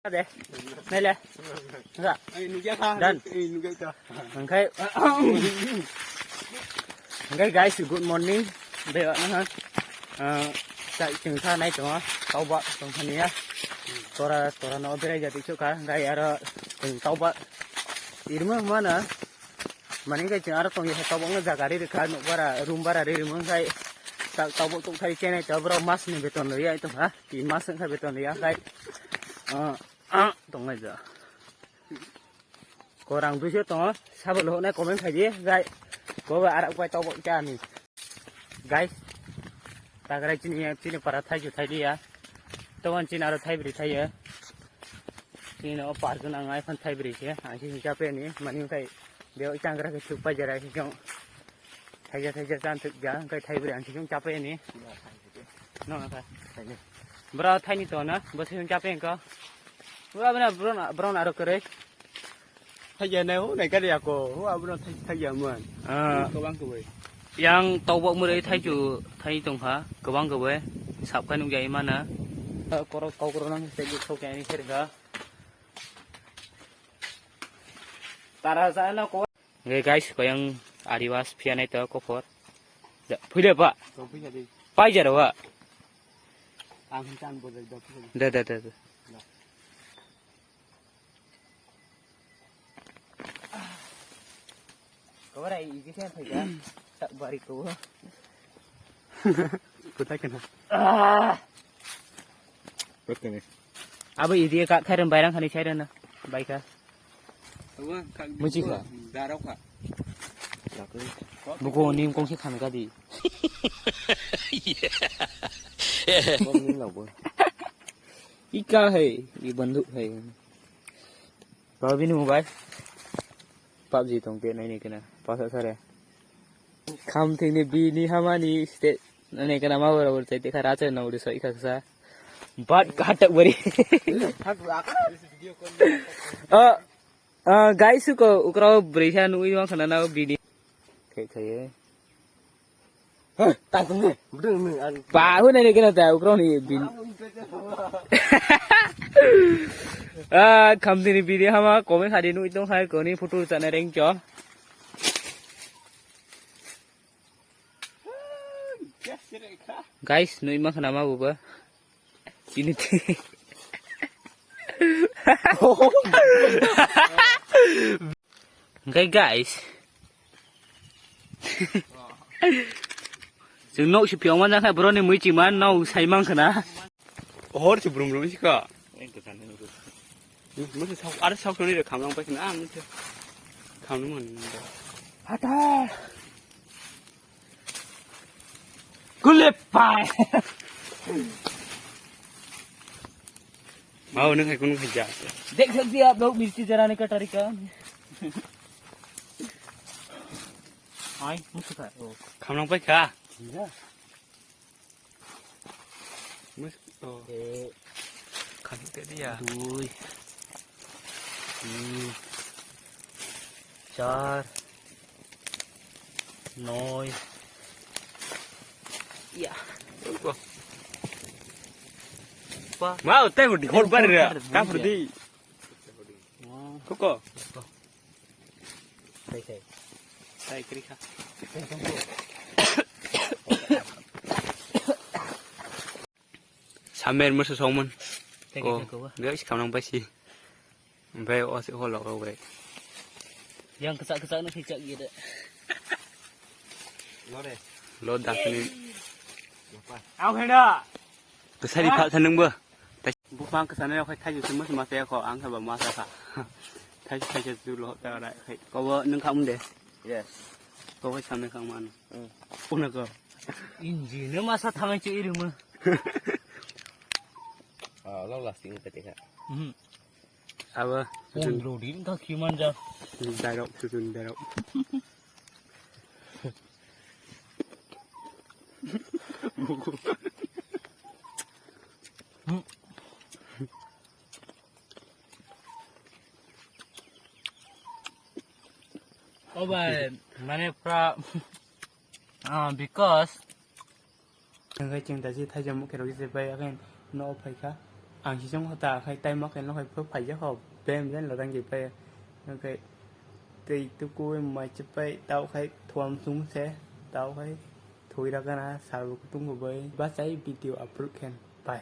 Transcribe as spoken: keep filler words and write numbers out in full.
De. Nai le. Ga. Ai, nugya kha. Dan. Ai, nugya kha. Hingkhai, hingkhai guys, good morning. Be, aha. Ah, sa chwng kha nai tongo. Tauba tong thani ya. Tora, tora no berai jadi chukha. Hingkhai aro chwng tauba. Irma mana. Mani khe chwng aro tongya khe tabukno jaga ri rwkha, nuk bara, room bara ri rwmung khai, ta-, tabuk tuk thai chenai ta borok mas ni beton rwya tongkha, tin mas wngkha beton rwya khai, ah, ah, tongnai ja. Korang duiso tongo, sabo lohonai comment khaidi, jai, kobo arak bai tabuk cha ni. Guys, tagrai chini, chini para thaichu thailiya, tabuk chini aro thaibri thaiya. Chini o park nang ai phan thaibri se, ang se hingka pe ni, mani khai, beo changra khe thuk pai jera khe jong. Thaija, thaija chan thuk ja, hingkai thaibri ang se jong chapai ni. No, no, khai. Bra thaini to na, bo se jong chapai ko. Bra bra bra na, bra na aro kare. Thaija na ho nai kare ako, ho abro thai, thaija man. Ah. Ko bang ko bai. Yang tobok murei thaichu, thai tongkha, kwbang kwbai, sap khai nukjai mana. Korok kok rok nang se sok ani kher kha. Tara sa na ko. Nge guys, koyang Adidas phiya nai to kophor. Da, phuile pa. To phuya di. Pai jaro wa. Ang chan bo da phuya. Da, da, da, da. Kau rai iji khe phai da. Tak bari ko. Kutai kena. Ah. Kutai kena. Abo idi ka khairan bairang khani khairan na. Bai ka. Muchi ka. Darau ka. Buko nim kong si khan ka di. Ika hai, i banduk hai. Bawa bini mobile. PUBG tong te nai ni kena. Pasa sare. Kham thing ni bini hamani ste nai kena ma bora bora te kha racha na uri soi kha sa. Bat kha tak bari. Ah, ah, guys ko ukra bri ha nui wang khana na bini. Khai khai. Hah, tang tang ni. Budung ni an. Ba hu nai kena ta ukra ni bin. Ah, kham thing ni bini hama comment khadi nui tong hai koni photo chana reng cho. Guys, nui ma khana ma buba. Chini te. Hingke guys. Chwng nok si phiyok man jakha boroni mui chima nok sai man khana. Hor si brum brum si kha. Musi sok, are sok soni re khamlang pai khna, ah, musi khamlang man. Hata. Kulepai. Mau nung hai kunung hai ja. Dekh sakte aap log mirchi jarane ka tarika. Hai, musi kha. Oh. Khamlang pai kha. Iya. Mus-, oh. Eh. Khamte dia. Dui. Tin. Char. Noi. Ya. Ruko. Pa. Mau, teh, di hor bar ya. Hor bar. Kafir di. Kuko. Sai, sai. Sai, kiri kha. Samer moso songmon. Thank you, ko, thank you. Guys, khamnang pai si. Bai o se holo ko bai. Yang kecak-kecak na kecak gitu. Lo deh. Lo dah ni. Apa? Au hena. Kesari pak seneng bah. Buphang kwchana rok khai thaiju se masa masa ya kho, ang khe ba masa kha. Thaiju thaiju tu lo ta rai khai. Kobo nung kha munde. Yes. Kobo samne kha man. Hmm. Puna ko. Inji ne masa thangai chu iri ma. Ah, long lasting ka te kha. Mhm. Abo. Pondro din kha ki man ja. Darok, sujun darok. Oh bai, mane pra, ah, because. Hingke chwng daji thaijak mukhe rok je bai, akhe no phai kha. Ang sisong hota khai tai ma khai no khai pho phai ja ho bem jen lo rang je pai. Khai tei tu ku mai che pai tau khai thuam sum se tau khai thui ra kana sal kutung ko bai ba sai video upload khen pai.